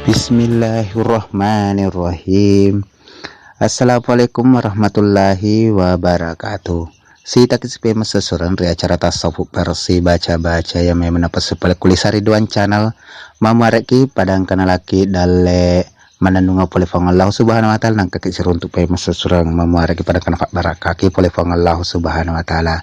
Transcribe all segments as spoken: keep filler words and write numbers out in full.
Bismillahirrahmanirrahim. Assalamualaikum warahmatullahi wabarakatuh. Sitaki sipemeng sessureng ri acara tasawuf versi baca-baca yang memang napassu pole ku Lisa Ridwan Channel. Mamuarekki padangkana laki dalle manennunga pole Puang Allah Subhanahu wa Ta'ala, nangkaki siruntuk pemeng sessureng. Mamuarekki padangkana fabbarakaki pole Puang Allah Subhanahu wa Ta'ala.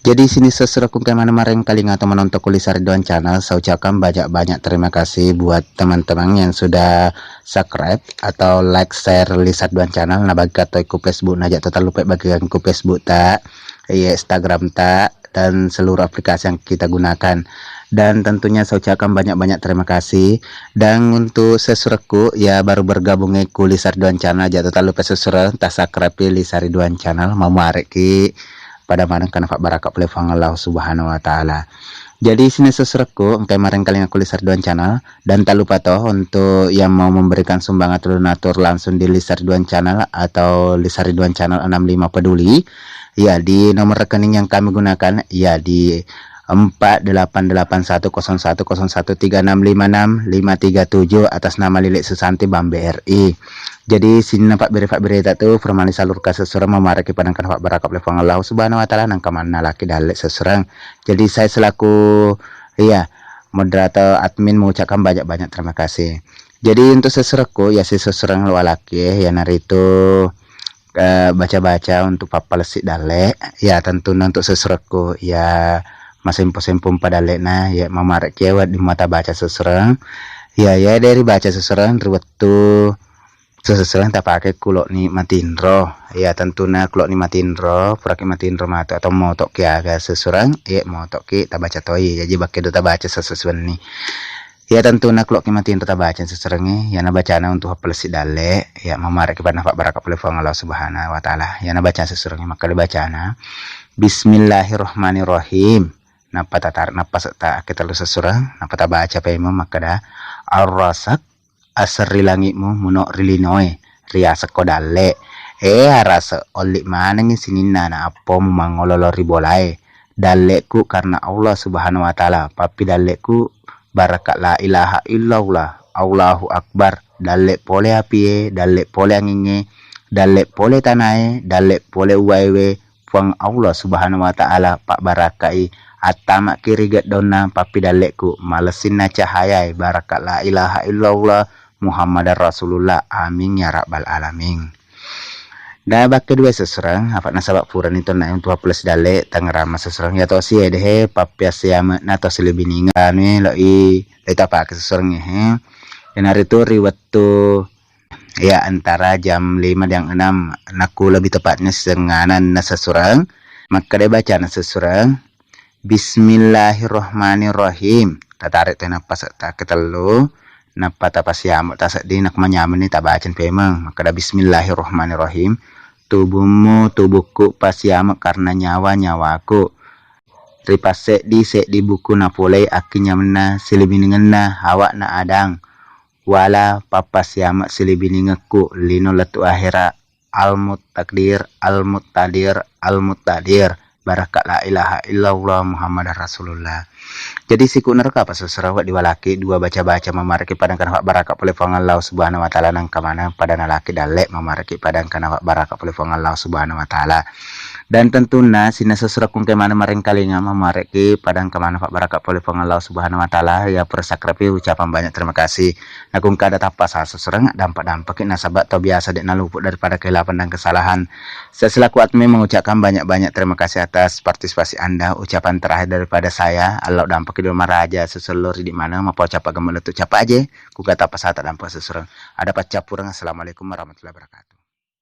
Jadi sini sessurekku engka maneng marengkalinga atau menonton ku Lisa Ridwan Channel, saya ucapkan banyak-banyak terima kasih buat teman-teman yang sudah subscribe atau like, share Lisa Ridwan Channel. Nah, bagi katoi ku Facebook, najak total lupa bagikan ku Facebook ta, iya, Instagram ta, dan seluruh aplikasi yang kita gunakan. Dan tentunya saya ucapkan banyak-banyak terima kasih. Dan untuk sessurekku ya baru bergabung ku Lisa Ridwan Channel, najak total lupa sessureng, ta subscribe Lisa Ridwan Channel, mamuarekki pada maneng kana fabbaraka pole Puang Allah Subhanahu wa Ta'ala. Jadi sini sessurekku engkai marengkalinga ku Lisa Ridwan Channel, dan tak lupa toh untuk yang mau memberikan sumbangan atau donatur langsung di Lisa Ridwan Channel atau Lisa Ridwan Channel enam lima peduli, ya, di nomor rekening yang kami gunakan, ya, di empat delapan delapan satu kosong satu kosong satu tiga enam lima enam lima tiga tujuh, atas nama Lili Susanti, Bank BRI. Jadi sininna pabbere-pabbereta tu permani salurka sessureng, mamuarekki padangkana fabbaraka pole Puang Allah Subhanahu wa Ta'ala, nangka manna laki dalle sessureng. Jadi saya selaku, iya, moderator admin mengucapkan banyak-banyak terima kasih. Jadi untuk sessurekku ya sessureng lo alaki, ya, iyanaritu eh, baca-baca untuk pappalessi dalle, ya, tentunna untuk sessurekku ya masempo-sempo padallena, ya, mamuarekki wedding mata baca sessureng. Ya, ya, dari baca sessureng ri wettu sessureng tapake kulo'ni matinro. Ya, tentunna kulo'ni matinro, puraki matinro matu atau moto'ki aga sessureng, ya, moto'ki tabaca toi. Jadi bakkedo tabaca sessurenni. Ya, tentunna kulo'ki matinro tabaca sessurengnge, yana bacana untuk pappalessi dalle, ya, mamuarekki padangkana fabbaraka pole Puang Allah Subhanahu wa Ta'ala. Yana bacana sessurengnge, makkeda bacana, Bismillahirrahmanirrahim. Nappa tatarik nappa setta akketellu sessureng, nappa tabaca pemeng makkeda, Ar-Rasak, aseng ri langi'mu, muno ri linoe, riasekko dalle. E arasek, olli manengngi sininna na appomu mangolo lao ri bolae. Dalle'ku karena Allah Subhanahu wa Ta'ala, pappidalle'ku baraka la ilaha illallah, Allahu Akbar, dalle pole apie, dalle pole angingnge, dalle pole tanae, dalle pole uwaewe, Puang Allah Subhanahu wa Ta'ala pabbarakai, attamaki ri geddonna pappidalle'ku, malessinna cahayae baraka la ilaha illallah Muhammadar Rasulullah. Amin ya rabbal alamin. Da bakke dua sessureng, apa nasaba purani tonna untuk plus dalle tangerama sessureng ya tosi edehe pappiassiame'na to silibiningeng anu loi, loi tapake sessurengnge he. Iyanaritu ri wettu, ya, antara jam lima dan enam, nakku lebih tepatnya setengah enam na sessureng. Makkeda bacana sessureng, Bismillahirrahmanirrahim. Tatarik toi nappa setta ketellu, nappa tapasiamu tasedding, nakko manyamenni tabacani pemeng. Makkeda Bismillahirrahmanirrahim. Tubummu tubukku, pasiamu karena nyawa nyawaku. Ripasseddi seddi buku napolei akkinyamenna silibiningenna awakna Adang. Wala pappasiameq silibiningekku lino lettu ahera. Al-Mutakdir, Al-Mutakdir, Al-Mutakdir. Barakka la ilaha illallah Muhammadar Rasulullah. Jadi, sikuq nerka apa sessereng weq diwalaki dua baca-baca, mamareki pada engkana fabbarakka pole Puang Allah Subhanahu wa Ta'ala, nangka maneng pada nalaki dalle mamareki pada engkana fabbarakka pole Puang Allah Subhanahu wa Ta'ala. Dan tentunna sininna sessereng ku engka maneng marengkalinga, mamareki pada engka maneng fabbarakka pole Puang Allah Subhanahu wa Ta'ala, ya, persakrepi ucapan banyak terima kasih. Nakko engka ada tappa sala sessereng, dampa-dampaki nasaba tau biasa de nalupuq daripada kehilapan dan kesalahan. Saya selaku admin mengucapkan banyak-banyak terima kasih atas partisipasi Anda. Ucapan terakhir daripada saya, Allah dampaki dulu maraja sesellori di mana, mapau capa gemuk letuk capa aja, ku kata pasata dampa sessereng. Ada paccappureng. Assalamualaikum warahmatullahi wabarakatuh.